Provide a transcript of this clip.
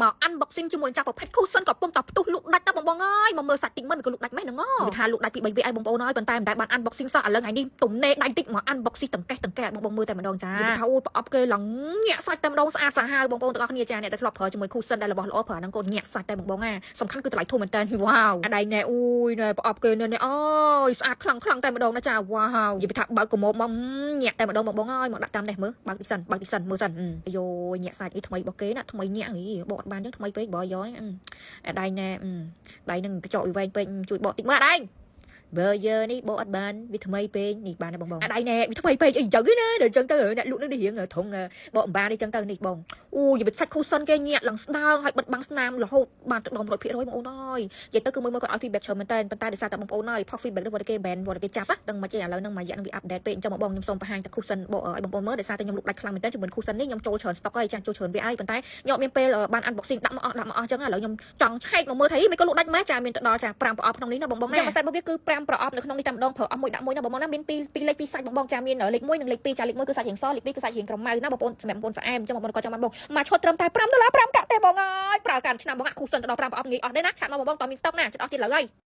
មក unboxing ជាមួយនឹងចាស់ប្រភេទ cushion កំពុងតែផ្ទុះលក់ដាច់តបងបងអើយមកមើលសាច់តិចមើលមិនក៏លក់ដាច់ម៉េះហ្នឹងវាថាលក់ដាច់ពី3វគ្គឲ្យបងប្អូនហើយប៉ុន្តែមិនដែលបាន unboxing សោះឥឡូវថ្ងៃនេះទំនេរដៃតិចមក unboxing តង្កេះតង្កេះឲ្យបងបងមើលតែម្ដងចានិយាយថាអូយប្រអប់គេឡើងញាក់សាច់តែម្ដងស្អាតសាហាវបងប្អូនទាំងអស់គ្នាចាអ្នកដែលធ្លាប់ប្រើជាមួយ cushion ដែលរបស់ល្អប្រើហ្នឹងកូនញាក់សាច់តែបងបងណាសំខាន់គឺតម្លៃធូរមែនតើវ៉ាវអាដៃណែអូយណែប្រអប់គេណែអូយស្អាតខ្លាំងខ្លាំងតែម្ដងណាចាវ៉ាវនិយាយថាបើកកុំមកញាក់តែម្ដងបងបងអើយមកដាក់តាមនេះមើលបើកតិចសិនបើកតិចសិនមើលសិនអាយញាក់សាច់អីថ្មីរបស់គេណាថ្មីញាក់អីបកអត់បានចឹងថ្មីពេកបើយកអាដៃណែដៃនឹងកញ្ចក់វាវែងពេកជួយបកតិចមើលអាដៃបើយើនេះបកអត់បានវាថ្មីពេកនេះបានទេបងបងអាដៃណែវាថ្មីពេកអីចឹងណាដល់ចឹងទៅអ្នកលក់នឹងរៀងត្រង់បកអំបានអីចឹងទៅនេះបងអូយវាសាច់ cushion គេញាក់ឡើងស្ដើងហើយបិទបាំងស្នាមរហូតបានទៅដល់100%បងអូនអើយនិយាយទៅគឺមើលមើលគាត់ឲ្យ feedback ច្រើនមែនតើប៉ុន្តែដោយសារតែបងប្អូនអើយផុស feedback ទៅវត្តគេ ban វត្តគេចាប់ដឹងមិនទេឥឡូវហ្នឹងមួយរយៈនឹងវា update ពេកអញ្ចឹងបងខ្ញុំសូមបង្ហាញតែ cushion បកឲ្យបងប្អូនមើលដោយសារតែខ្ញុំលក់ដាច់ខ្លាំងមែនតើជាមួយ cushion នេះខ្ញុំចូលច្រើន stock ហើយចាចូលច្រើនវាហើយប៉ុន្តែខ្ញុំអត់មានពេលបាន unboxing ដាក់មកអស់ដាក់មកអស់អញ្ចឹងឥឡូវខ្ញុំចង់ឆែកមកមើលថាមិនក៏លក់ដាច់ម៉េចចាមានទៅដល់ចា5ប្រអប់ក្នុងនេះណាបងបងណាចាំមួយ set របស់វាគឺ5ប្រអប់នៅក្នុងនេះតែម្ដងប្រើអស់មួយដាក់មួយណាបងបងណាមាន2 2លេខ2សាច់បងបងចាមានលេខ1និងលេខ2ចាលេខ1គឺសាច់រៀងសលេខ2គឺសាច់រៀងក្រមៅណាបងប្អូនសម្រាប់បងប្អូនស្អែមអញ្ចឹងបងប្អូនក៏ចង់បានបងមួយឈុតត្រឹមតែ5ដុល្លារ5កាក់ទេបងអើយប្រើកាន់ឆ្នាំបងអា cushion ទៅដល់5ប្រអប់ងាយអស់ទេណាchat មកបងបងតមាន stock ណាចិត្តអស់ទៀតលើហើយ។